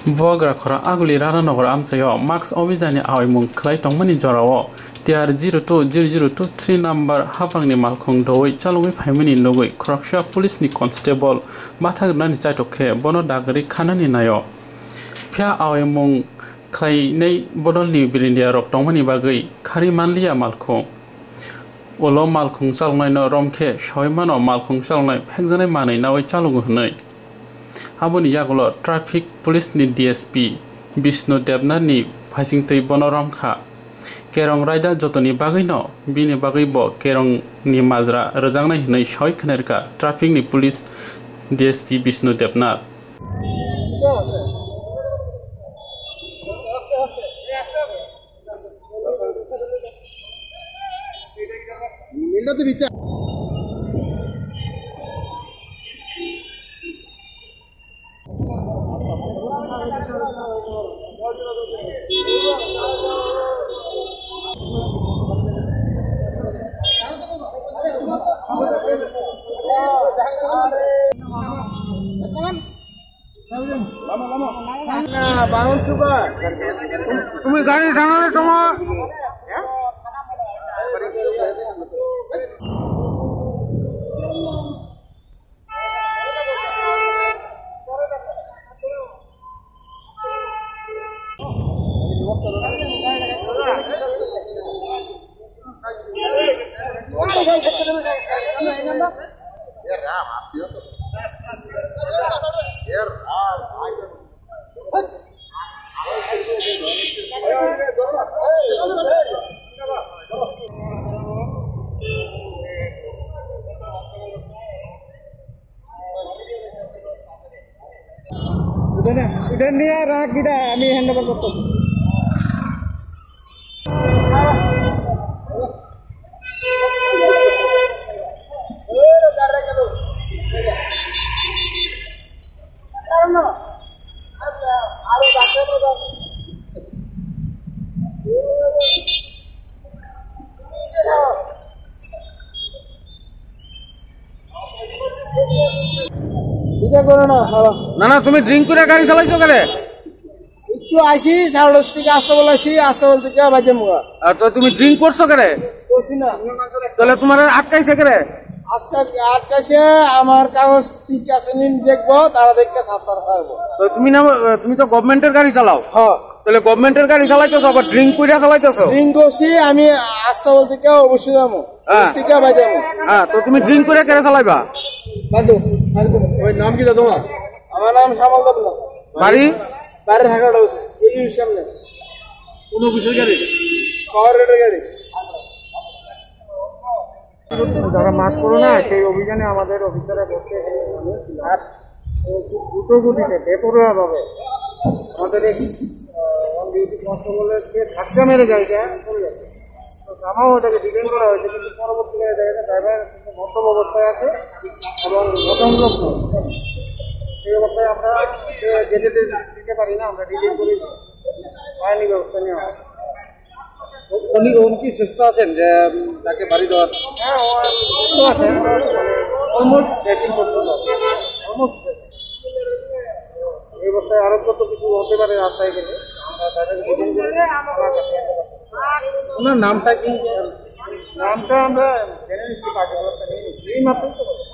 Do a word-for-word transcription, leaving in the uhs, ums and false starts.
Bubagra khorang Aguli Rara Nagar amchaio mask obijani aoimung khlai tongmani jorao T R zero two zero zero two three number haphangni malkhung doui chalogwi phaimani nugwi khoroksa police ni constable bathak rwnani chaitok khe bono dagri khanani naio. Phiya aoimung khlainai bodolni birindiarok tongmani bagwi khari manliya malkhung. Ulo malkhung chaloknaino romkhe sawimano malkhung chaloknai phekjaknai manwi naui chalogo hwnwi. Aboni yagulo traffic police ni D S P Bishnu Debnath ni phaisingtwi bono romkha. Kerong raida jotoni bagwino bini bagwi bo kerong ni majra rwjaknai hwnwi sawi khnairwkha traffic ni police D S P Bishnu Debnath. তুমি গাড়ি থামালে তোমার এটা নিয়ে রাখ, এটা আমি hand over করতেছি। এটা করো না, খারাপ। না, না, তুমি ড্রিঙ্ক করে গাড়ি চালাইছো কেন? একটু আইসি, সাড়ে দশ থেকে আসতে বলেছি, আসতে বলতে কে বাজে মুগা। আর তো তুমি ড্রিঙ্ক করছো কেন? করছি না। তাহলে তোমার আটকাইছে কেন? আজকে আটকাইছে, আমার কাগজ ঠিক আছে, নিন দেখবো, তারা দেখে সাতবার খাওয়াবো। তো তুমি না, তুমি তো গভর্নমেন্টের গাড়ি চালাও। হ্যাঁ। তাহলে গভর্নমেন্টের গাড়ি চালাইতেছো, আবার ড্রিঙ্ক করে চালাইতেছো? ড্রিঙ্ক করছি, আমি আসতে বলতে কেউ অবশ্যই যাবো। হ্যাঁ। ঠিক আছে, ভাই, যাবো। হ্যাঁ, তো তুমি ড্রিঙ্ক করে কেন চালাইবা? বাদ দাও, বাদ দাও। ওই নাম কি তোমার? আমার নাম শ্যামল দেবনাথ। বাড়ি? বাড়ির হাকাটা হচ্ছে এই সামনে। কোন অফিসের গাড়ি? পাওয়ার রেটের গাড়ি। যারা মাস্ক পরে না, সেই অভিযানে আমাদের অফিসাররা ধরতে এসেছিল। আর ও খুব দ্রুত গতিতে, বেপরোয়াভাবে আমাদের এই, আহ, অন ডিউটি কনস্টেবলের যে ধাক্কা মেরে গাড়িটা পড়ে গেছে। তো থামাও ওটাকে ডিটেইন করা হয়েছে, কিন্তু পরবর্তীকালে দেখা যায় ড্রাইভার কিন্তু মদ্যপ অবস্থায় আছে এবং ঘটনাগ্রস্ত। সেই অবস্থায় আমরা ওকে যেতে দিতে পারি না, আমরা ডিটেইন করি, আইনি ব্যবস্থা নেওয়া হয়। উনি, উনি কি সুস্থ আছেন যে, উম, তাকে বাড়ি দেওয়ার? হ্যাঁ, ও সুস্থ আছেন, মানে, অলমোস্ট ব্রেথিং কন্ট্রোল আছে, অলমোস্ট ব্রেথিং। এই অবস্থায় আরো কত কিছু হতে পারে রাস্তায় গেলে। আমরা তাদের বুকিং করে থানার কাছে। ওনার নামটা কি? নামটা আমরা জেনে নিচ্ছি, বাকি ব্যবস্থা নিয়ে নিচ্ছি। এই মাত্রই তো বললাম।